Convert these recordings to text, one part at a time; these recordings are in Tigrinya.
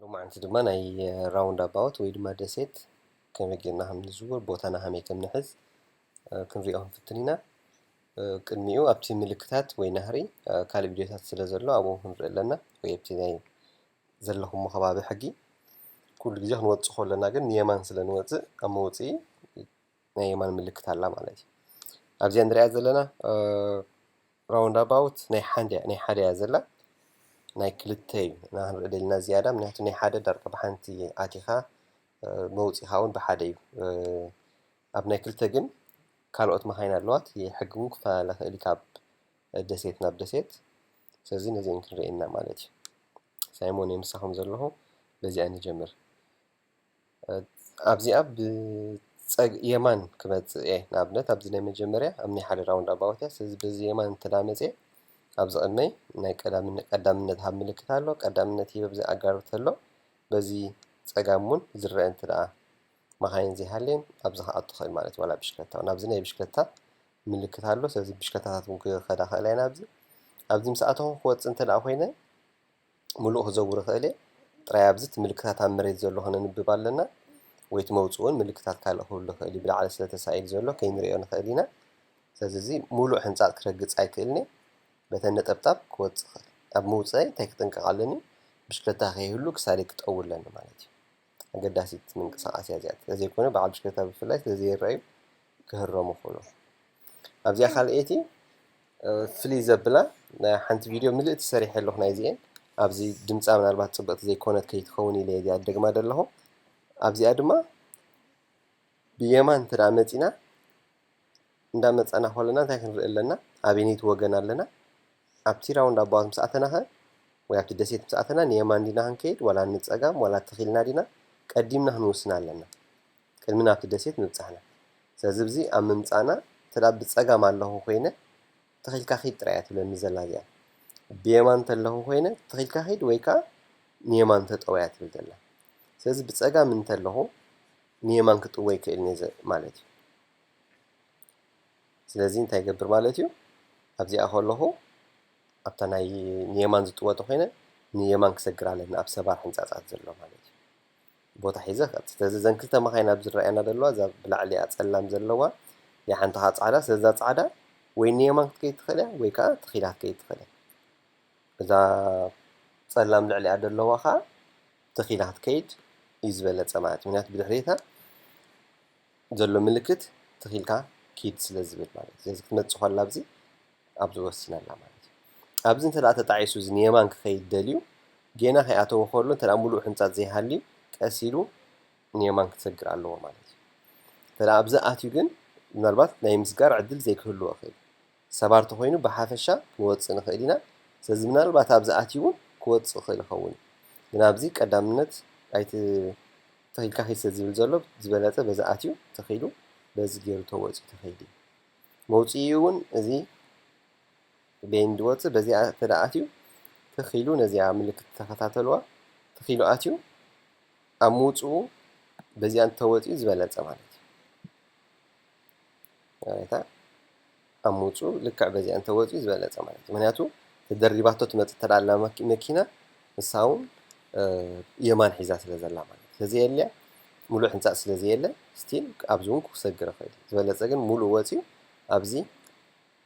ሎማዓንቲ ድማ ናይ ራውንድ ኣባውት ወይ ድማ ደሴት ከመይ ጌርና ከም ንዝውር፣ ቦታና ከመይ ከም ንሕዝ፣ እ፣ ክንሪኦ ክንፍትን ኢና። እ፣ ቅድሚኡ ኣብቲ ምልክታት ወይ ናህሪ፣ እ፣ ካልእ ቪድዮታት ስለ ዘሎ ኣብኡ ክንርኢ ኣለና፣ ወይ ኣብቲ ናይ ዘለኹሞ ከባቢ ሕጊ። ኩሉ ግዜ ክንወጽእ ከለና ግን ንየማን ስለ ንወጽእ ኣብ መውጽኢ ናይ የማን ምልክት ኣላ ማለት እዩ። ኣብዚኣ ንሪኣ ዘለና፣ እ፣ ራውንድ ኣባውት ናይ ሓደ፣ ናይ ሓደ እያ ዘላ። ናይ ክልተ እዩ ንሕና ክንርኢ ደሊና ዝያዳ፣ ምክንያቱ ናይ ሓደ ዳርጋ ብሓንቲ ኣቲኻ፣ እ፣ መውጺኻ እውን ብሓደ እዩ። እ፣ ኣብ ናይ ክልተ ግን ካልኦት መኻይን ኣለዋ። እቲ ሕጊ እውን ክፈላለ ክእል እዩ ካብ ደሴት ናብ ደሴት። ስለዚ ነዚአን ክንርኢ ኢና ማለት እዩ። ሳይሞን የምሳኹም ዘለኹ፣ በዚኣ ንጀምር። እ፣ ኣብዚኣ ብጸግ-፣ የማን ክመጽእ እየ። ንኣብነት ኣብዚ ናይ መጀመርያ ኣብ ናይ ሓደ ራውንድ ኣባውት እያ። ስለዚ በዚ የማን እንተ ደኣ መጽየ ኣብዚ ቅድመይ ናይ ቀዳምነ-፣ ቀዳምነት ሃብ ምልክት ኣሎ። ቀዳምነት ሂበ ብዚ ኣጋር ተሎ በዚ ጸጋም እውን ዝረአ እንተ ደኣ መኻይን ዘይሃልየን ኣብዚ ክኣቱ ክእል ማለት እዩ። ዋላ ብሽክለታ እውን ኣብዚ ናይ ብሽክለታ ምልክት ኣሎ። ስለዚ ብሽክለታታት እውን ክኸዳ ክእላ እየን ኣብዚ። ኣብዚ ምስ ኣተኹ ክወጽእ እንተ ደኣ ኮይነ ምሉእ ክዘውር ይኽእል እየ። ጥራይ ኣብዚ እቲ ምልክታት ኣብ መሬት ዘሎ ከነንብብ ኣለና። ወይ እቲ መውጽኢ እውን ምልክታት ካልእ ክህሉ ይኽእል እዩ። ብላዕሊ ስለ ተሳኢሉ ዘሎ ከይንርእዮ ንኽእል ኢና። ስለዚ እዚ ምሉእ ሕንጻጽ ክረግጽ ኣይክእልን እየ። በተን ነጠብጣብ ክወጽእ ይኽእል። ኣብ ምውጻእ እንታይ ክጥንቀቕ ኣለኒ? ብሽክለታ ከይህሉ ክሳደይ ክጠው ኣለኒ ማለት እዩ። ኣገዳሲት ምንቅስቓስ እያ እዚኣ። ስለዘይኮነ በዓል ብሽክለታ ብፍላይ ስለዘይረኣዩ ክህረሙ ይኽእሉ። ኣብዚኣ ካልኣይቲ፣ እ፣ ፍልይ ዘብላ ናይ ሓንቲ ቪድዮ ምልእቲ ሰሪሐ ኣለኹ ናይዚኤን። ኣብዚ ድምጻ ምናልባት ጽብቕቲ ዘይኮነት ከይትኸውን ኢለ እየ እዚኣ ደግማ ዘለኹ። ኣብዚኣ ድማ ብየማን እንተ ደኣ መጺና፣ እንዳመጻና ከለና እንታይ ክንርኢ ኣለና? ኣበየነይቲ ወገን ኣለና? ኣብቲ ራውንድ ኣባውት ምስ ኣተናኸ ወይ ኣብቲ ደሴት ምስ ኣተና ንየማን ዲና ክንከይድ ዋላ ንጸጋም ዋላ ትኽ ኢልና ዲና ቀዲምና ክንውስን ኣለና። ቅድሚ ናብቲ ደሴት ምብጻሕና። ስለዚ ኣብዚ ኣብ ምምጻእና እንተ ደኣ ብጸጋም ኣለኹ ኮይነ ትኽ ኢልካ ኪድ ጥራይ እያ ትብለኒ ዘላ እዚኣ። ብየማን እንተለኹ ኮይነ ትኽ ኢልካ ኪድ ወይ ከኣ ንየማን ተጠወያ ትብል ዘላ። ስለዚ ብጸጋም እንተለኹ ንየማን ክጥወ ይክእል እየ ዘ-፣ ማለት እዩ። ስለዚ እንታይ ይገብር ማለት እዩ? ኣብዚኣ ከለኹ ኣብታ ናይ ንየማን ዝጥወ ተኾይነ ንየማን ክሰግር ኣለኒ፣ ኣብ ሰባር ሕንጻጻት ዘሎ ማለት እዩ። ቦታ ሒዘ ክቐጽል። ስለዚ እዘን ክልተ መኻይን ኣብ ዝረኣያና ዘለዋ፣ እዛ ብላዕሊ እያ ጸላም ዘለዋ፣ እያ ሓንቲ ከኣ ጻዕዳ። ስለዚ እዛ ጻዕዳ ወይ ንየማን ክትከይድ ትኽእል እያ ወይ ከኣ ትኺላ ክትከይድ ትኽእል እያ። እዛ ጸላም ልዕሊኣ ዘለዋ ከኣ ትኺላ ክትከይድ እዩ ዝበለጸ ማለት እዩ። ምክንያቱ ብድሕሪታ ዘሎ ምልክት ትኺልካ ኪድ ስለ ዝብል ማለት እዩ። ስለዚ ክትመጽእ ከላ ኣብዚ ኣብዚ ወሲና ኣላ ማለት እዩ። ኣብዚ እንተ ደኣ ተጣዒሱ እዚ ንየማን ክኸይድ ደልዩ ጌና ከይኣተወ ከሎ እንተ ደኣ ምሉእ ሕንጻጽ ዘይሃልዩ ቀስ ኢሉ ንየማን ክሰግር ኣለዎ ማለት እዩ። እንተ ደኣ ኣብዚ ኣትዩ ግን ምናልባት ናይ ምስጋር ዕድል ዘይክህልዎ ይኽእል። ሰባር ተኾይኑ ብሓፈሻ ክንወጽእ ንኽእል ኢና። ስለዚ ምናልባት ኣብዚ ኣትዩ እውን ክወጽእ ይኽእል ይኸውን እዩ። ግን ኣብዚ ቀዳምነት ኣይቲ ትኺልካ ኪድ ስለ ዝብል ዘሎ ዝበለጸ በዚ ኣትዩ ትኺሉ በዚ ገይሩ ተወጺኡ ተኸይዱ እዩ። መውጽኢኡ እውን እዚ ቤንድ ወጽእ በዚኣ እንተ ደኣ ኣትዩ ትኺሉ ነዚኣ ምልክት ተኸታተልዋ። ትኺሉ ኣትዩ ኣብ ምውጽኡ በዚኣ እንተወጺኡ ዝበለጸ ማለት እዩ። ራይታ ኣብ ምውጽኡ ልክዕ በዚኣ እንተወጺኡ ዝበለጸ ማለት እዩ። ምክንያቱ ተደሪባቶ ትመጽእ እንተ ደኣ ኣላ መኪ-፣ መኪና ንሳ እውን፣ እ፣ የማን ሒዛ ስለ ዘላ ማለት እዩ። ስለዚ የልያ ምሉእ ሕንጻጽ ስለ ዘየለ ስቲል ኣብዚ እውን ክሰግር ይኽእል እዩ። ዝበለጸ ግን ምሉእ ወጺኡ ኣብዚ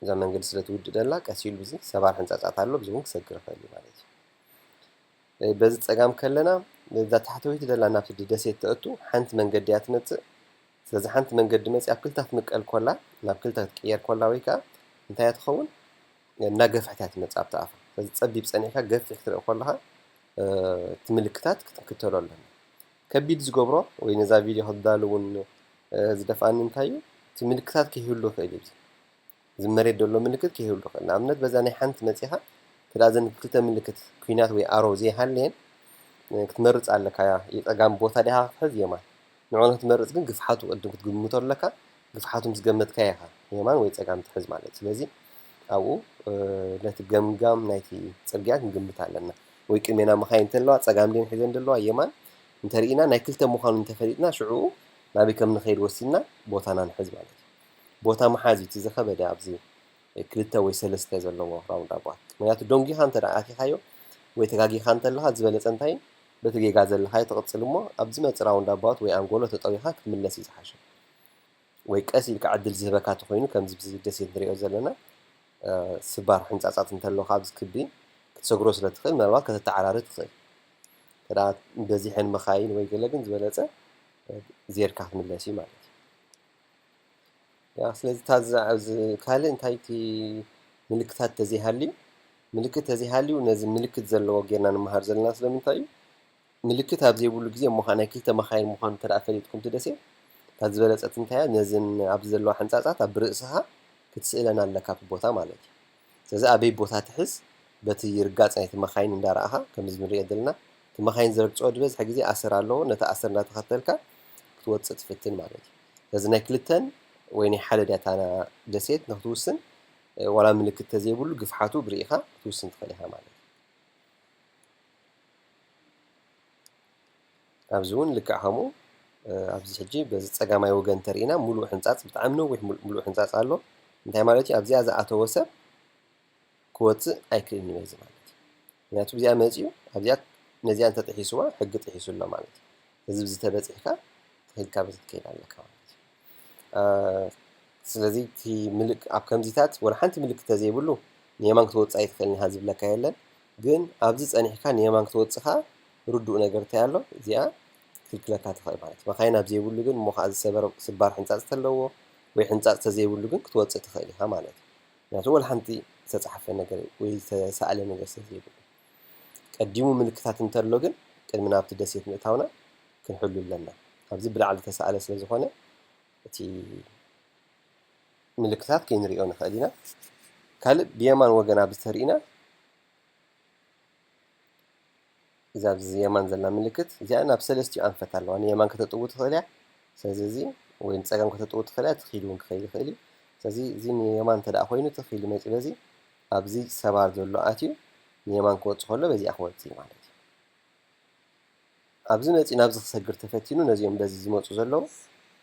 እዛ መንገዲ ስለ ትውድእ ደላ ቀስ ኢሉ እዚ ሰባር ሕንጻጻት ኣሎ፣ ብዚ እውን ክሰግር ይኽእል እዩ ማለት እዩ። እ፣ በዚ ጸጋም ከለና እዛ ታሕተወይቲ ደላ ናብቲ ደሴት ተእቱ ሓንቲ መንገዲ እያ ትመጽእ። ስለዚ ሓንቲ መንገዲ መጽእ ኣብ ክልተ ክትምቀል ኮላ፣ ናብ ክልተ ክትቅየር ኮላ ወይ ከኣ እንታይ እያ ትኸውን? እናገፍሐት እያ ትመጽእ ኣብቲ ኣፋ። ስለዚ ጸቢብ ጸኒሕካ ገፊሕ ክትርኢ ኮለኻ፣ እ፣ እቲ ምልክታት ክትክተሎ ኣለና። ከቢድ ዝገብሮ ወይ ነዛ ቪድዮ ክዳሉ እውን፣ እ፣ ዝደፍኣኒ እንታይ እዩ? እቲ ምልክታት ከይህሉ ይኽእል እዩ። እዚ መሬት ዘሎ ምልክት ከይህሉ ይኽእል። ንኣብነት በዛ ናይ ሓንቲ መጺኻ፣ እንተ ደኣ እዘን ክልተ ምልክት ኲናት ወይ ኣሮ ዘይሃልየን፣ እ፣ ክትመርጽ ኣለካ። የጸጋም ቦታ ዲኻ ክትሕዝ የማን። ንዕኡ ንክትመርጽ ግን ግፍሓቱ ቅድም ክትግምቶ ኣለካ። ግፍሓቱ ምስ ገመትካ ኢኻ የማን ወይ ጸጋም ትሕዝ ማለት እዩ። ስለዚ ኣብኡ፣ እ፣ ነቲ ገምጋም ናይቲ ጽርግያ ክንግምት ኣለና። ወይ ቅድሜና መኻይን እንተለዋ ጸጋም ድየን ሒዘን ዘለዋ የማን እንተርኢና ናይ ክልተ ምዃኑ እንተፈሊጥና ሽዑኡ ናበይ ከም ንኸይድ ወሲንና ቦታና ንሕዝ ማለት እዩ። ቦታ ምሓዝ እዩ እቲ ዝኸበደ ኣብዚ ክልተ ወይ ሰለስተ ዘለዎ ራውንድ ኣባውት። ምክንያቱ ደንጒኻ እንተ ደኣ ኣቲኻዮ ወይ ተጋጊኻ እንተለኻ ዝበለጸ እንታይ እዩ? በቲ ጌጋ ዘለኻዮ ትቕጽል እሞ፣ ኣብ ዝመጽእ ራውንድ ኣባውት ወይ ኣንጎሎ ተጠዊኻ ክትምለስ እዩ ዝሓሸ። ወይ ቀስ ኢልካ ዕድል ዝህበካ ተኾይኑ፣ ከምዚ ብዚ ደሴት ንሪኦ ዘለና፣ እ፣ ስባር ሕንጻጻት እንተለኻ ኣብዚ ክቢ ክትሰግሮ ስለ ትኽእል፣ ምናልባት ከተተዓራሪ ትኽእል። እንተ ደኣ በዚሐን መኻይን ወይ ገለ ግን ዝበለጸ፣ እ፣ ዜርካ ክትምለስ እዩ ማለት እዩ። ያ፣ ስለዚ እታ እዛ ኣብዚ ካልእ እንታይ እቲ ምልክታት ተዘይሃልዩ፣ ምልክት ተዘይሃልዩ ነዚ ምልክት ዘለዎ ጌርና ንምሃር ዘለና ስለምንታይ እዩ? ምልክት ኣብ ዘይብሉ ግዜ እሞ ኸዓ ናይ ክልተ መኻይን ምዃኑ እንተ ደኣ ፈሊጥኩም እቲ ደሴት፣ እታ ዝበለጸት እንታይ እያ? ነዘን ኣብዚ ዘለዋ ሕንጻጻት ኣብ ርእስኻ ክትስእለን ኣለካ እቲ ቦታ ማለት እዩ። ስለዚ ኣበይ ቦታ ትሕዝ በቲ ርጋጽ ናይቲ መኻይን እንዳረኣኻ፣ ከምዚ ንሪኦ ዘለና፣ እቲ መኻይን ዝረግጽኦ ዝበዝሐ ግዜ ኣሰር ኣለዎ፣ ነቲ ኣሰር እንዳተኸተልካ ክትወጽእ ትፍትን ማለት እዩ። ስለዚ ናይ ክልተን ወይ ናይ ሓደ ድያ እታ ደሴት ንክትውስን፣ እ፣ ዋላ ምልክት ተዘይብሉ ግፍሓቱ ብርኢኻ ክትውስን ትኽእል ኢኻ ማለት እዩ። ኣብዚ እውን ልክዕ ከምኡ፣ እ፣ ኣብዚ ሕጂ በዚ ጸጋማይ ወገን እንተርኢና፣ ምሉእ ሕንጻጽ፣ ብጣዕሚ ነዊሕ ምሉ-፣ ምሉእ ሕንጻጽ ኣሎ። እንታይ ማለት እዩ? ኣብዚኣ ዝኣተወ ሰብ ክወጽእ ኣይክእልን እዩ በዚ ማለት እዩ። ምክንያቱ እዚኣ መጺኡ ኣብዚኣ፣ ነዚኣ እንተጥሒስዋ ሕጊ ጥሒሱ ኣሎ ማለት እዩ። እዚ ብዚ ተበጺሕካ ትኽኢልካ በዚ ክትከይድ ኣለካ ማለት እዩ። እ፣ ስለዚ እቲ ምልክ-፣ ኣብ ከምዚታት ወላ ሓንቲ ምልክት ተዘይብሉ ንየማን ክትወጽእ ኣይትኽእልን ኢኻ ዝብለካ የለን። ግን ኣብዚ ጸኒሕካ ንየማን ክትወጽእ ከኣ ርዱእ ነገር እንታይ ኣሎ? እዚኣ ክልክለካ ትኽእል ማለት እዩ። መኻይን ኣብ ዘይብሉ ግን እሞ ከኣ ዝሰበር-፣ ስባር ሕንጻጽ ተለዎ ወይ ሕንጻጽ ተዘይብሉ ግን ክትወጽእ ትኽእል ኢኻ ማለት እዩ። ምክንያቱ ወላ ሓንቲ ዝተጻሕፈ ነገር ወይ ዝተሳእለ ነገር ስለ ዘይብሉ። ቀዲሙ ምልክታት እንተሎ ግን ቅድሚ ናብቲ ደሴት ምእታውና ክንሕሉ ኣለና። ኣብዚ ብላዕሊ ተሳእለ ስለ ዝኾነ እቲ ምልክታት ከይንሪኦ ንኽእል ኢና። ካልእ ብየማን ወገን ኣብዚ ተርኢና እዛ ኣብዚ የማን ዘላ ምልክት እዚኣ ናብ ሰለስቲኡ ኣንፈት ኣለዋ። ንየማን ከተጥው ትኽእል እያ። ስለዚ እዚ ወይ ንጸጋም ከተጥው ትኽእል እያ፣ ትኽ ኢሉ እውን ክኸይድ ይኽእል እዩ። ስለዚ እዚ ንየማን እንተ ደኣ ኮይኑ ትኽ ኢሉ መጺኡ በዚ ኣብዚ ሰባር ዘሎ ኣትዩ ንየማን ክወጽእ ከሎ በዚኣ ክወጽእ እዩ ማለት እዩ። ኣብዚ መጺኡ ናብዚ ክሰግር ተፈቲኑ ነዚኦም በዚ ዝመጹ ዘለዉ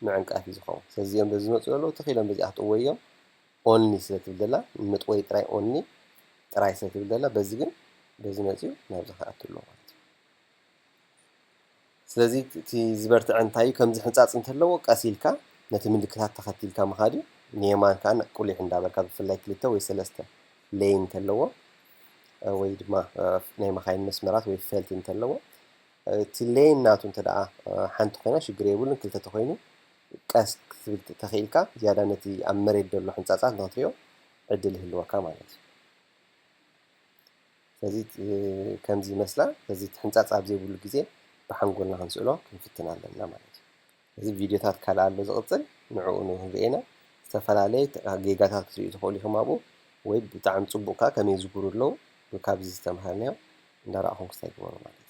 ምዕንቃፍ እዩ ዝኸውን። ስለዚ እዚኦም በዚ ዝመጹ ዘለዉ ትኽ ኢሎም በዚኣ ክጥወዩ እዮም። ኦንሊ ስለ ትብል ዘላ፣ ንምጥወይ ጥራይ ኦንሊ ጥራይ ስለ ትብል ዘላ፣ በዚ ግን በዚ መጺኡ ናብዚ ክኣቱ ኣለዎ ማለት እዩ። ስለዚ እቲ ዝበርትዐ እንታይ እዩ? ከምዚ ሕንጻጽ እንተለዎ ቀስ ኢልካ ነቲ ምልክታት ተኸቲልካ ምኻድ እዩ። ንየማን ከኣ ቁሊሕ እንዳበልካ ብፍላይ ክልተ ወይ ሰለስተ ሌን እንተለዎ፣ እ፣ ወይ ድማ፣ እ፣ ናይ መኻይን መስመራት ወይ ፈልቲ እንተለዎ፣ እ፣ እቲ ሌን ናቱ እንተ ደኣ፣ እ፣ ሓንቲ ኮይና ሽግር የብሉን፣ ክልተ ተኾይኑ ቀስ ክትብል ተኽኢልካ ዝያዳ ነቲ ኣብ መሬት ዘሎ ሕንጻጻት ንኽትሪኦ ዕድል ይህልወካ ማለት እዩ። ስለዚ፣ እ፣ ከምዚ ይመስላ። ስለዚ እቲ ሕንጻጽ ኣብ ዘይብሉ ግዜ ብሓንጎልና ክንስእሎ ክንፍትን ኣለና ማለት እዩ። እዚ ቪድዮታት ካልእ ኣሎ ዝቕጽል፣ ንዕኡ ንሪኤና። ዝተፈላለየ ተ-፣ ጌጋታት ክትርእዩ ትኽእሉ ኢኹም ኣብኡ፣ ወይ ብጣዕሚ ጽቡቕ ከኣ ከመይ ዝጉሩ ኣለዉ፣ ካብዚ ዝተምሃርናዮ እንዳረኣኹም ክስታይ ግበሩ ማለት እዩ።